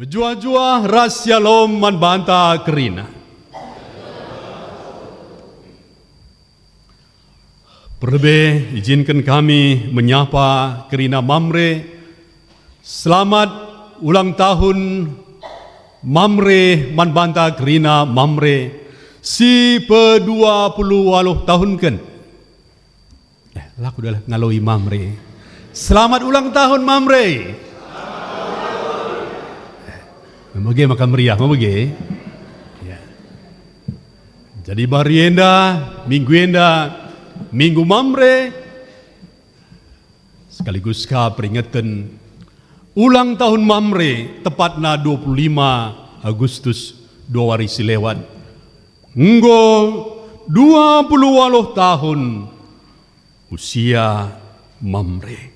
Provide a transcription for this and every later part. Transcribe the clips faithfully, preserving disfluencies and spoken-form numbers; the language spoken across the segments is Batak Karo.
Mejuah-juah ras syalom man banta kerina. Perlebe ijinken kami menyapa kerina Mamre. Selamat ulang tahun Mamre man banta kerina Mamre si pedua puluh waluh tahunken. Eh, la kudalah ngaloi Mamre. Selamat ulang tahun, Mamre. Eh, mebage maka meriah, mebage. Ya. Jadi, hari enda, minggu enda, minggu Mamre, sekaligus ka peringeten ulang tahun Mamre, tepatna dua puluh lima Agustus, dua wari si lewat. Enggo dua puluh waluh tahun usia Mamre.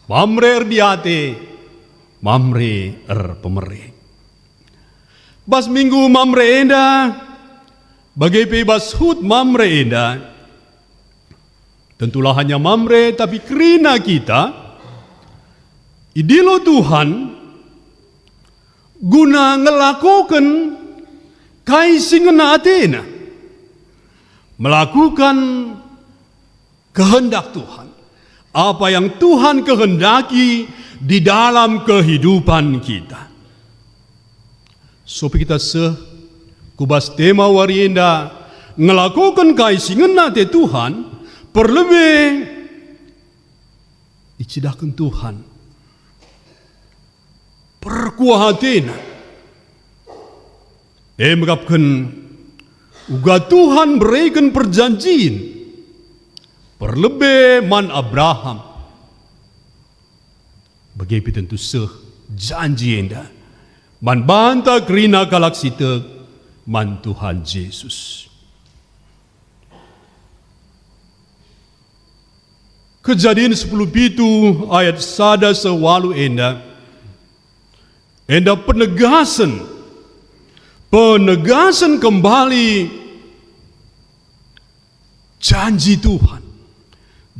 Mamre erdiate, Mamre erpemere. Bas minggu Mamre enda, bage pe bas hut Mamre enda, tentulah hanya Mamre, tapi kerina kita idilo Tuhan guna ngelakoken kai si ngena ateNa, melakukan kehendak Tuhan, apa yang Tuhan kehendaki di dalam kehidupan kita. Sopi kita seh ku bas tema wari enda, ngelakoken kai si ngena ate Tuhan, perlebe icidahken Tuhan perkuah ateNa. E mekapken uga Tuhan mbereken perjanjin perlebe man Abraham. Bage pe tentu seh janji enda man banta kerina kalak si tek man Tuhan Jesus. Kejadin sepuluh pitu ayat sada seh waluh enda, enda penegasen, penegasen kembali janji Tuhan,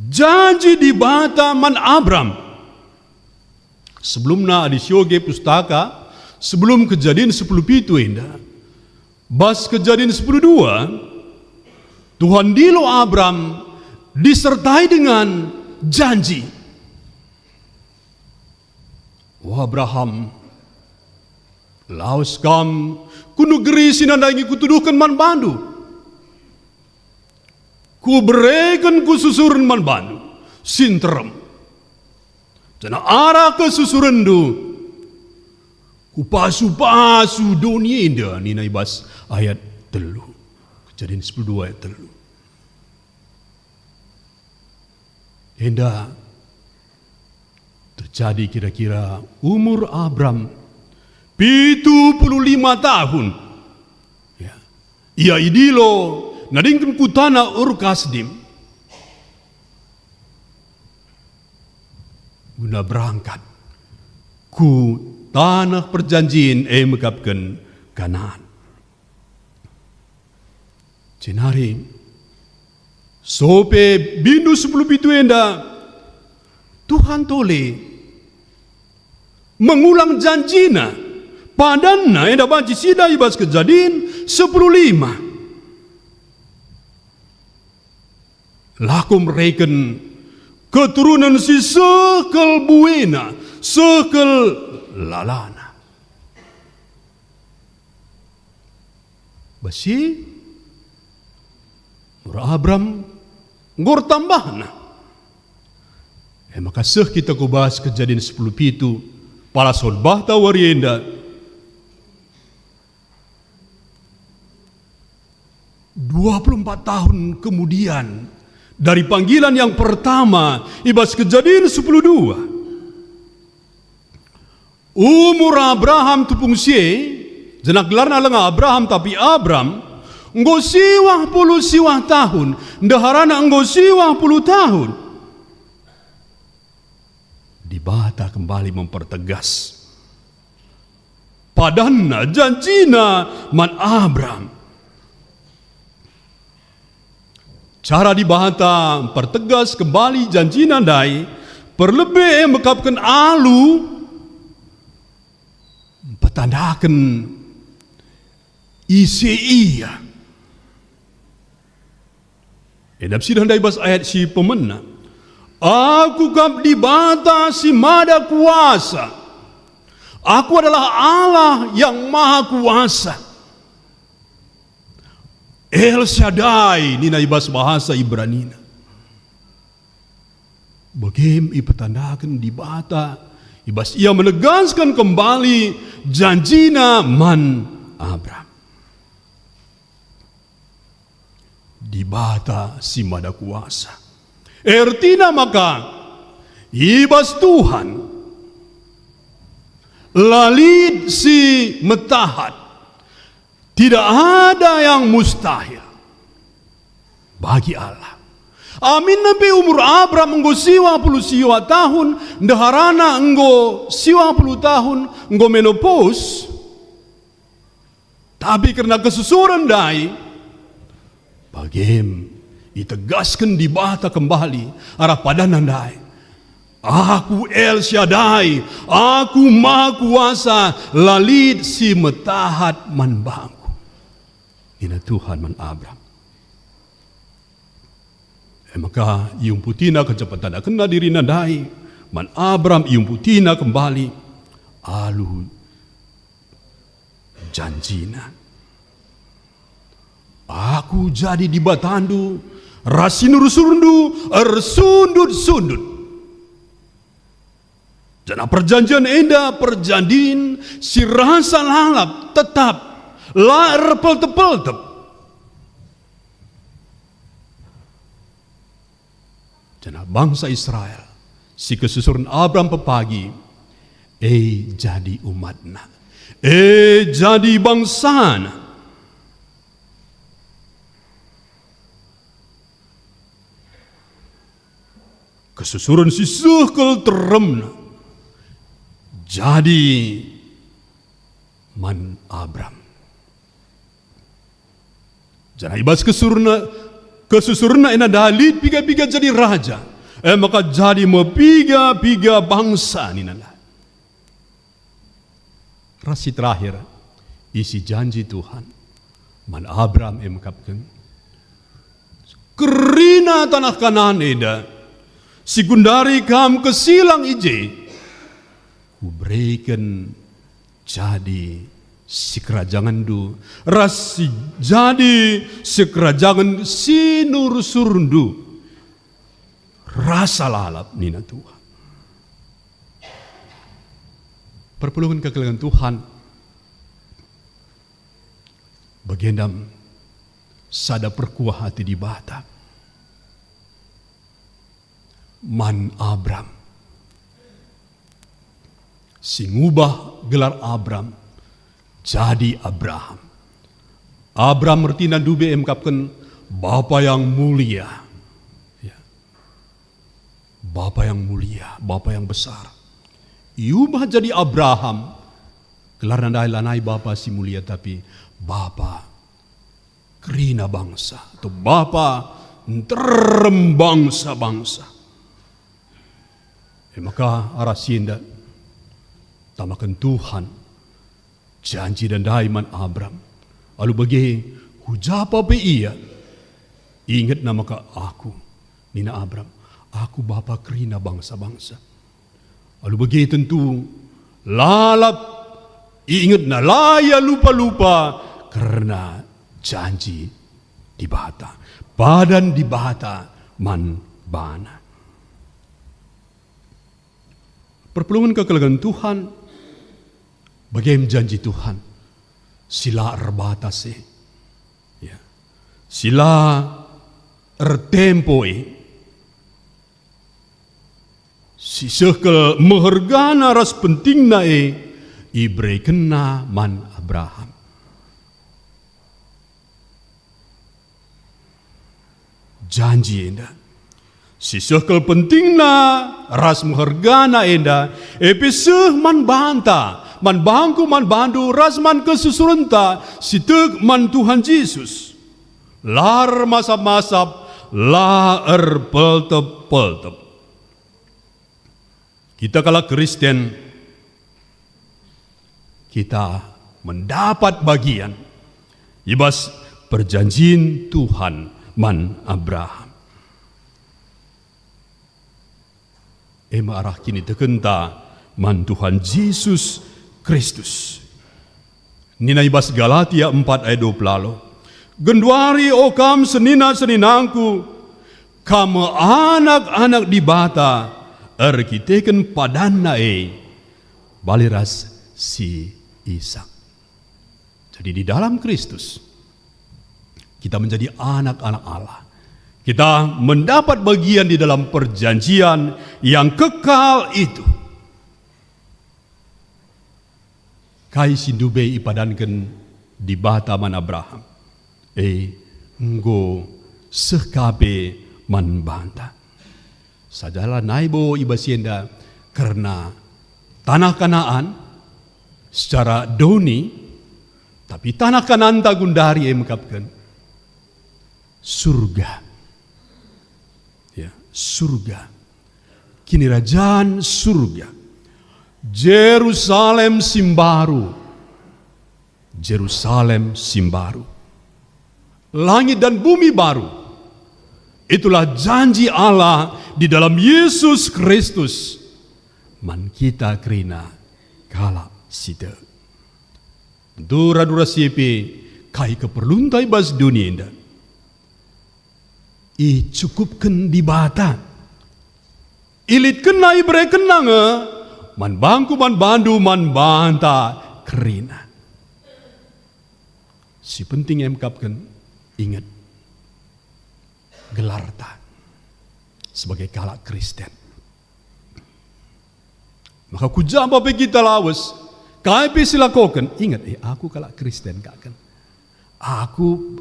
janji Dibata man Abram. Sebelumna adi sioge pustaka, sebelum Kejadin sepuluh pitu enda, bas Kejadin sepuluh dua, Tuhan ndilo Abram disertai dengan janji. "O Abraham, lawes kam ku negeri si nandangi kutuduhken man bandu. Kubereken kususuren man bandu si nterem. Janah arah kesusurenndu kupasu-pasu doni enda," nina i bas ayat telu. Kejadin sepuluh dua ayat telu. Enda terjadi kira-kira umur Abram pitu puluh lima tahun. Ya. Ia idilo nadingken ku taneh Ur Kasdim guna berangkat ku taneh perjanjin, e mekapken Kanaan. Jenari, sope bindu sepuluh pitu enda, Tuhan tole mengulang janjiNa, padanNa enda banci sidah i bas Kejadin sepuluh lima. Lako mereken keturunen si seh kal buena, seh kal lalana. Bas si umur Abram enggo ertambahna. E maka seh kita ku bas Kejadin sepuluh pitu, pala sodbahta wari enda. Dua puluh empat tahun kemudian dari panggilan yang pertama i bas Kejadin sepuluh dua, umur Abraham tupung si e, janah gelarna langa Abraham tapi Abram, enggo siwah puluh siwah tahun, ndeharana enggo siwah puluh tahun. Dibata kembali mempertegas padanNa, janjiNa man Abram. Cara Dibata mempertegas kembali janjiNa ndai, perlebe e mekapken alu Mpetandaken ise ia. Edap sidah ndai bas ayat si pemena, "Aku kap Dibata si Mada Kuasa. Aku adalah Allah yang Maha Kuasa." El Shaddai nina i bas bahasa Ibranina. Bagem ipetandaken Dibata, i bas Ia menegasken kembali janjina man Abram. Dibata si Mada Kuasa. Ertina maka, i bas Tuhan, la lit si metahat. Tidak ada yang mustahil bagi Allah. Aminna pe umur Abram enggo siwa puluh siwa tahun, ndeharana enggo siwa puluh tahun, enggo menopause. Tapi kerna kesusuren ndai, bagem itegasken Dibata kembali arah padanNa ndai, "Aku El Shaddai, Aku Maha Kuasa, la lit si metahat man bangKu," nina Tuhan man Abram. E maka iumputiNa kenca petandakenNa diriNa ndai man Abram, iumputiNa kembali alu janjiNa. "Aku jadi Dibatandu, ras sinurusurndu ersundut-sundut." Janah perjanjian enda perjanjin si rasa lalap, tetap, la erpeltep-peltep. Janah bangsa Israel, si kesusuren Abram pepagi, e jadi umatNa, e jadi bangsaNa. Kesusuren si seh kal teremna jadi man Abram. Janah i bas kesusurenna, kesusurenna enda ndai lit piga-piga jadi raja, e maka jadi me piga-piga bangsa nina ndai. Ras si terakhir, isi janji Tuhan man Abram e mekapken, "Kerina taneh Kanaan enda, si gundari kam kesilang i je, Kubereken jadi sikerajangenndu, ras si jadi sikerajangen sinurusurndu." Rasa lalap nina Tuhan. Perpulungen kekelengen Tuhan, bagenda sada perkuah ate Dibata man Abram, si ngubah gelar Abram jadi Abraham. Abram ertina ndube e mekapken Bapa yang Mulia. Ya. Bapa yang Mulia, Bapa yang Besar. Iubah jadi Abraham, gelarna ndai lanai Bapa si Mulia, tapi Bapa kerina bangsa, atau Bapa nterem bangsa-bangsa. E maka arah si enda tamaken Tuhan janji ndai man Abram. Alu bage, ku ja pe ia, ingetna maka Aku, nina Abram, Aku Bapa kerina bangsa-bangsa. Alu bage tentu lalap iingetna, la ia lupa-lupa kerna janji Dibata, padan Dibata man bana. Perpulungen kekelengen Tuhan, bagem janji Tuhan si la erbatas e, ya, si la ertempo e, si seh kal mehergana ras pentingna e, iberekenna man Abraham. Janji enda, si seh kal pentingna ras mehergana enda, e pe seh man banta, man bangku, man bandu, ras man kesusurenta si tek man Tuhan Jesus. La ermasap-masap, la erpeltep-peltep. Kita kalak Kristen, kita mendapat bagian i bas perjanjin Tuhan man Abraham. E me arah kinitekenta man Tuhan Jesus Kristus. Nina i bas Galatia empat ayat dua puluh lima, "Genduari, o kam senina-seninangku, kam me anak-anak Dibata erkiteken padanNa e, bali ras si Isak." Jadi di dalam Kristus, kita menjadi anak-anak Allah. Kita mendapat bagian di dalam perjanjian yang kekal itu. Kai si ndube ipadanken Dibata man Abraham, e enggo seh ka pe man banta. Sajalah nai bo i bas enda kerna tanah Kanaan secara doni, tapi tanah Kanaan ta gundari e mekapken surga. Ya, surga. Kinirajan surga. Jerusalem si mbaru. Jerusalem si mbaru. Langit dan bumi baru. Itulah janji Allah di dalam Yesus Kristus man kita kerina kalak si tek. Dura-dura si pe kai keperlunta i bas doni enda? Icukupken Dibata. IlitkenNa, iberekenNa nge man bangku, man bandu, man banta kerina. Si penting emkapken, inget gelarta sebagai kalak Kristen. Maka ku ja pe kita lawes, kai pe si lakoken, inget, "Eh, aku kalak Kristen kaken. Aku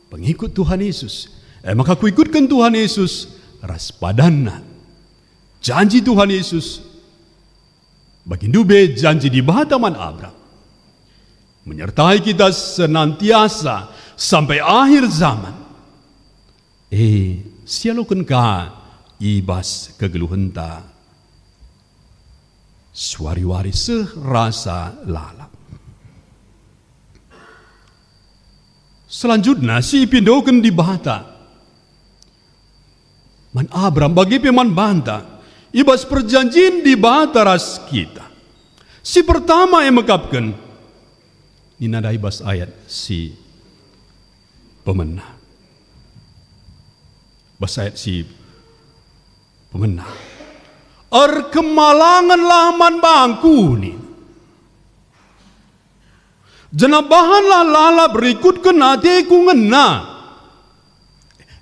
pengikut Tuhan Yesus." Eh, maka kuikutken Tuhan Yesus ras padanNa. Janji Tuhan Yesus, bagi ndube janji Dibata man Abraham, menyertai kita senantiasa sampai akhir zaman. E, sialoken ka i bas kegeluhenta, suari-wari seh rasa lalap. Selanjutna, si ipindoken Dibata man Abram, bage pe man banta, i bas perjanjin Dibata ras kita. Si pertama e mekapken, nina ndai bas ayat si pemena. Bas ayat si pemena. "Erkemalangenlah man bangku," nina. "Janah bahanlah lalap rikutken ateku ngena."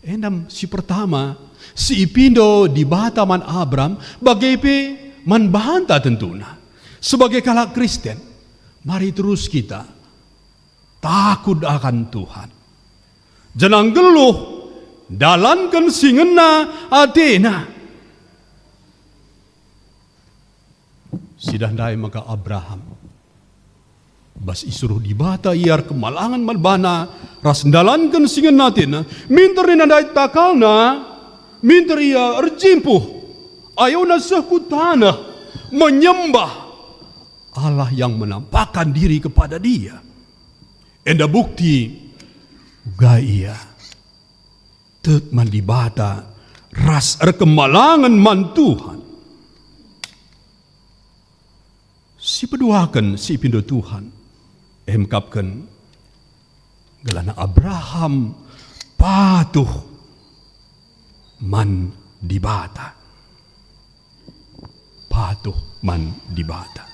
Enda si pertama, si ipindo Dibata man Abram, bage pe man banta tentuna. Sebagai kalak Kristen, mari terus kita takut akan Tuhan, janah nggeluh ndalanken si ngena atena. Sidah ndai maka Abraham, bas isuruh Dibata ia erkemalangen man bana ras ndalanken si ngena atena, minter nina ndai takalna, minter ia erjimpuh, ayona seh ku taneh, menyembah Allah yang menampakkan diri kepada dia. Enda bukti uga ia tek man Dibata ras erkemalangen man Tuhan. Si peduaken si ipindo Tuhan, emkapken gelarna Abraham patuh man Dibata. Patuh man Dibata.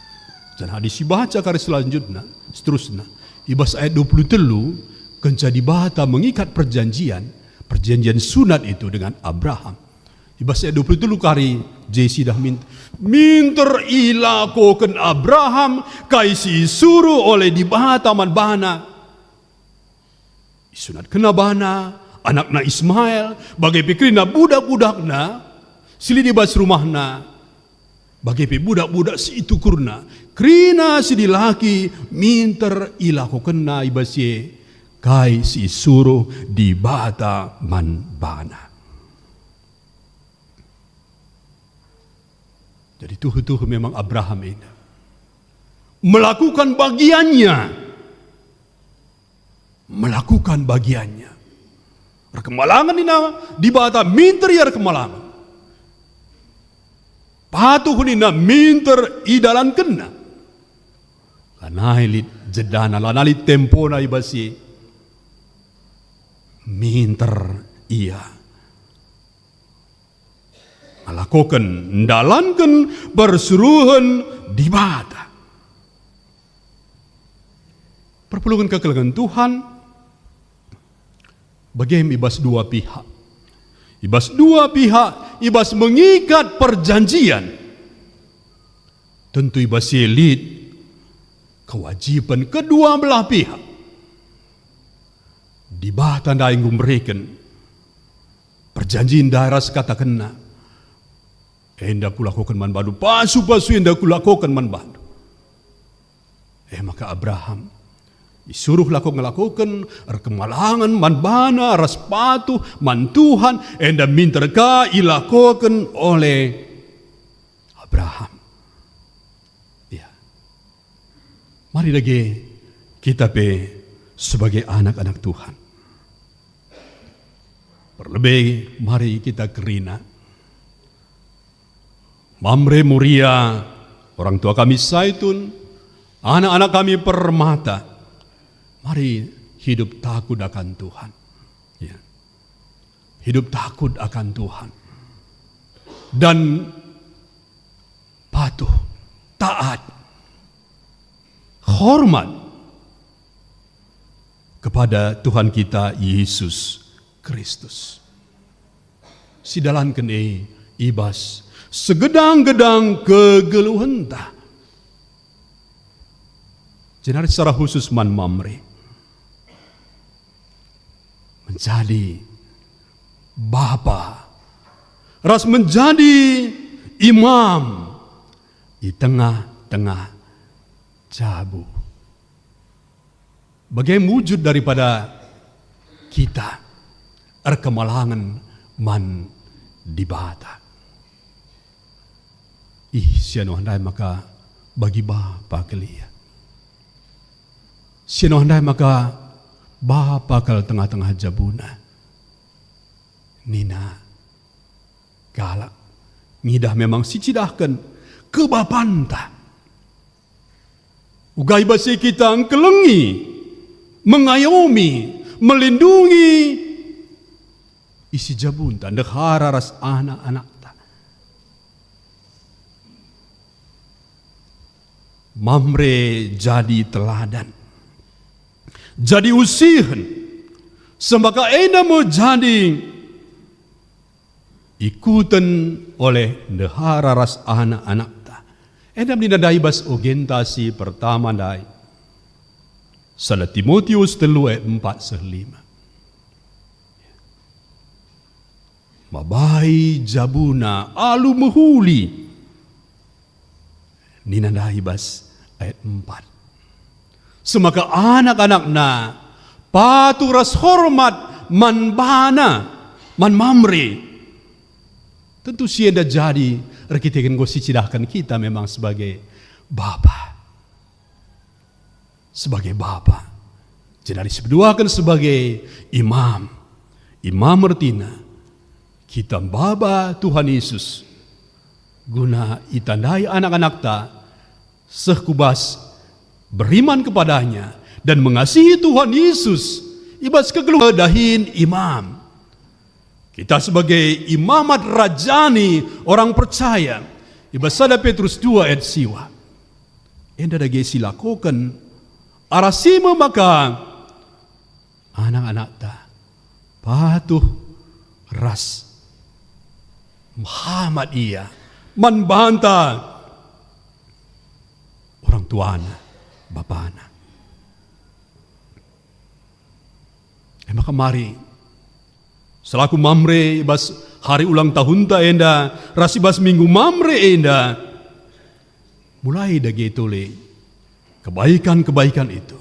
Janah adi sibaca kari selanjutna, seterusna, i bas ayat dua puluh telu, kenca Dibata mengikat perjanjian, perjanjian sunat itu dengan Abraham. I bas ayat dua puluh telu kari, je sidah min-, minter ilakoken Abraham kai si isuruh oleh Dibata man bana. Isunatkenna bana, anakna Ismail, bage pe kerina budak-budakna si lit i bas rumahna, bage pe budak-budak si itukurna, kerina si dilaki minter ilakokenna i bas e kai si isuruh Dibata man bana. Jadi tuhu-tuhu memang Abraham enda melakukan bagiannya. Melakukan bagiannya. Erkemalangen nina Dibata, minter ia erkemalangen. Patuh nina, minter idalankenna. Lanai lit jedana, lanai lit tempona i bas si. Minter ia ngelakoken, ndalanken persuruhen Dibata. Perpulungen kekelengen Tuhan, bage me i bas dua pihak. I bas dua pihak, i bas mengikat perjanjian. Tentu i bas si lit kewajiben kedua belah pihak. Dibata ndai enggo mereken perjanjin ndai ras katakenna, "Enda kulakoken man bandu, pasu-pasu enda kulakoken man bandu." E maka Abraham isuruh lako ngelakoken erkemalangen man bana ras patuh man Tuhan, enda minter ka ilakoken oleh Abraham. Ya. Mari dage kita pe sebagai anak-anak Tuhan. Perlebe mari kita kerina. Mamre, Muria, orang tua kami Saitun, anak-anak kami Permata, mari hidup takut akan Tuhan. Ya. Hidup takut akan Tuhan. Dan patuh, taat, hormat kepada Tuhan kita Yesus Kristus. Sidalanken e i bas segedang-gedang kegeluhenta. Jenari secara khusus man Mamre. Menjadi bapa ras menjadi imam i tengah-tengah jabu. Bage wujud daripada kita erkemalangen man Dibata. Ih, si anu ndai maka bagi bapa kal ia. Si anu ndai maka bapa kal tengah-tengah jabuna. Nina kalak, ngidah memang sicidahken kebapanta. Uga i bas si kita engkelengi, mengayomi, melindungi isi jabunta, ndehara ras anak-anakta. Mamre jadi teladan, jadi usihen, semaka enda me jadi ikuten oleh ndehara ras anak-anakta. Enda me nina ndai bas ogenta si pertama ndai. Sada Timotius telu ayat empat seh lima. Mabai jabuna alu mehuli. Nina ndai bas ayat empat. Semaka anak-anakna patuh ras hormat man bana, man Mamre. Tentu si enda jadi erkiteken enggo sicidahken kita memang sebagai bapa. Sebagai bapa. Jenari sipeduaken sebagai imam. Imam ertina kita mbaba Tuhan Yesus guna itandai anak-anakta seh ku bas beriman kepadanya dan mengasihi Tuhan Yesus i bas kegeluhen dahin imam. Kita sebagai imamat rajani orang percaya, i bas sada Petrus dua ayat siwa. Enda dage silakoken, arah si me maka anak-anakta patuh ras mehamat ia man banta orang tuana, bapana. E maka mari, selaku Mamre i bas hari ulang tahunta enda, ras i bas Minggu Mamre enda, mulai dage tole kebaikan-kebaikan itu.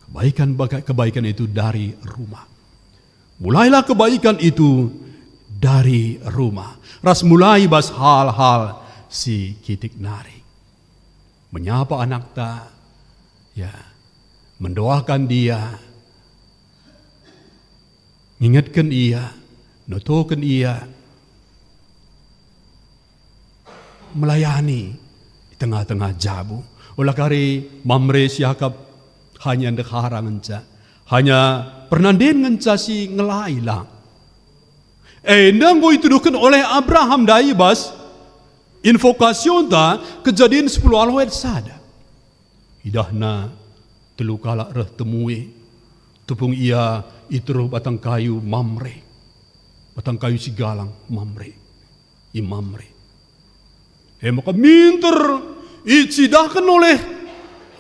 Kebaikan baka-, kebaikan itu dari rumah. Mulailah kebaikan itu dari rumah. Ras mulai bas hal-hal si kitik nari. menyapa anakta, ya, mendoakan dia, ngingetken ia, notoken ia, melayani i tengah-tengah jabu. Ola kari Mamre siakap hanya ndehara ngenca, hanya pernanden ngenca si ngelai lang. Enda enggo ituduhken oleh Abraham ndai bas invokasionta, Kejadin sepuluh ayat sada. Idahna telu kalak reh temue, tupung ia i teruh batang kayu Mamre, batang kayu si galang Mamre, i Mamre. E maka minter icidahken oleh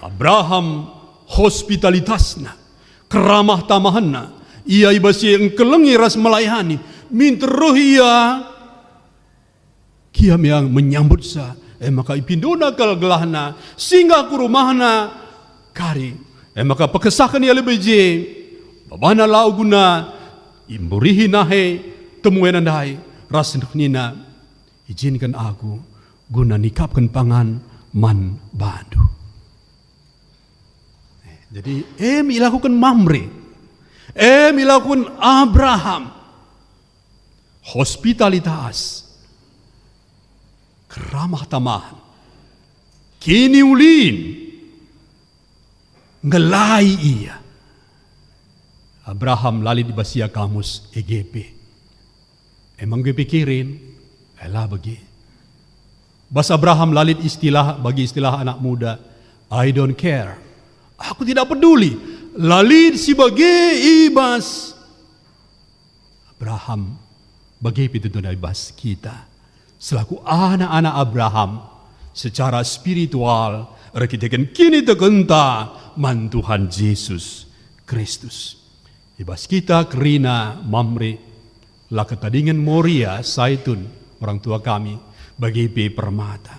Abraham hospitalitasna, keramah tamahenna, ia i bas si engkelengi ras melayani, minter reh ia kiam ia menyambutsa, e maka ipindona kal gelahna, singgah ku rumahna kari. E maka pekesahken ia lebe i je, babana lau guna imburihi nahe temuena ndai, ras nina, "Ijinken aku guna nikapken pangan man bandu." Jadi, em ilakuken Mamre, em ilakuken Abraham. Hospitalitas, keramah tamahen, kiniulin, ngelai ia. Abraham la lit i bas ia kamus E G P. Emang G P kirin? Eh, la bage. Bas Abraham la lit istilah, bagi istilah anak muda, "I don't care." Aku tidak peduli. La lit si bage i bas Abraham, bage pe tentuna i bas kita. Selaku anak-anak Abraham, secara spiritual erkiteken kinitekenta man Tuhan Jesus Kristus. I bas kita kerina Mamre, la ketadingen Moria, Saitun, orang tua kami, bage pe permata.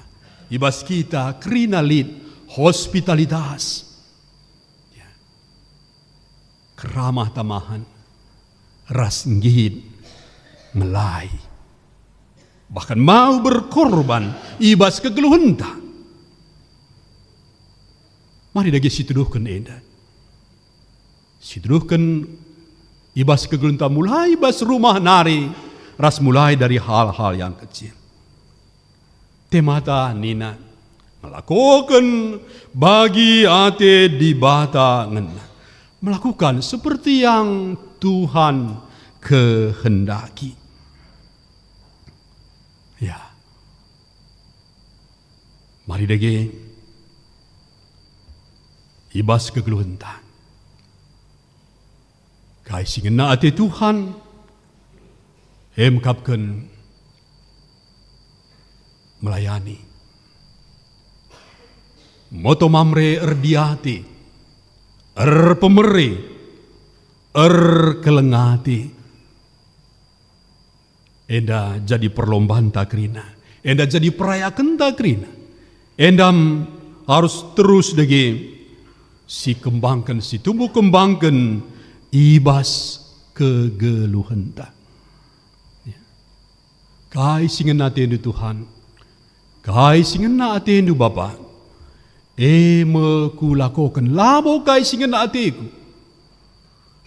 I bas kita kerina lit hospitalitas. Ya. Keramah tamahen ras nggit ngelai. Bahkan mau berkorban i bas kegeluhenta. Mari dage situduhken enda. Situduhken i bas kegeluhenta mulai bas rumah nari ras mulai dari hal-hal yang kecil. Temata nina, ngelakoken bagi ate Dibata ngena. Melakukan seperti yang Tuhan kehendaki. Ya. Mari dage i bas kegeluhenta. Kai si ngena ate Tuhan, e mekapken melayani. Moto Mamre erdiate, erpemere, erkelengate. Enda jadi perlombanta kerina, enda jadi perayakenta kerina. Enda arus terus dage sikembangken, situmbuh kembangken i bas kegeluhenta. Ya. Kai si ngena atendu Tuhan? Kai si ngena atendu Bapa? E me kulakoken, labo kai si ngena ateku.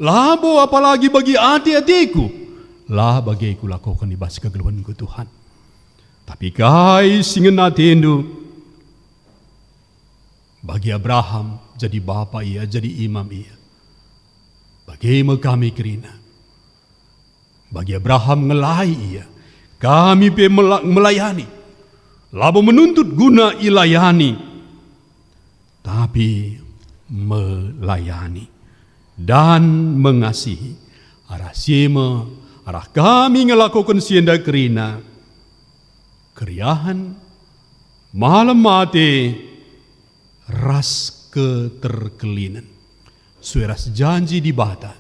Labo apalagi bagi ate-ateku. La bage kulakoken i bas kegeluhenku, Tuhan. Tapi kai si ngena atendu, bagi Abraham jadi bapa ia, jadi imam ia. Bage me kami kerina. Bagi Abraham ngelai ia, kami pe mela-, melayani. Labo menuntut guna ilayani, tapi melayani dan mengasihi. Arah si e me, arah kami ngelakoken si enda kerina, keriahen, malem ate, ras keterkelinen, sue ras janji Dibata.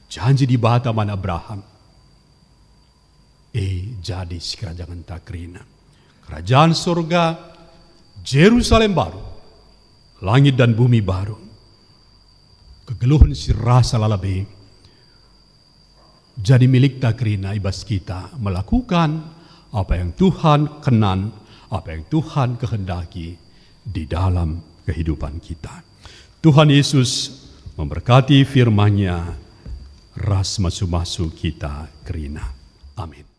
Janji Dibata man Abraham, e jadi sikerajangenta kerina. Kerajaan sorga, Jerusalem baru, langit dan bumi baru. Kegeluhen si rasa lalap e jadi milikta kerina i bas kita melakukan apa yang Tuhan kenan, apa yang Tuhan kehendaki di dalam kehidupan kita. Tuhan Yesus memberkati firman-Nya ras masu-masu kita kerina. Amin.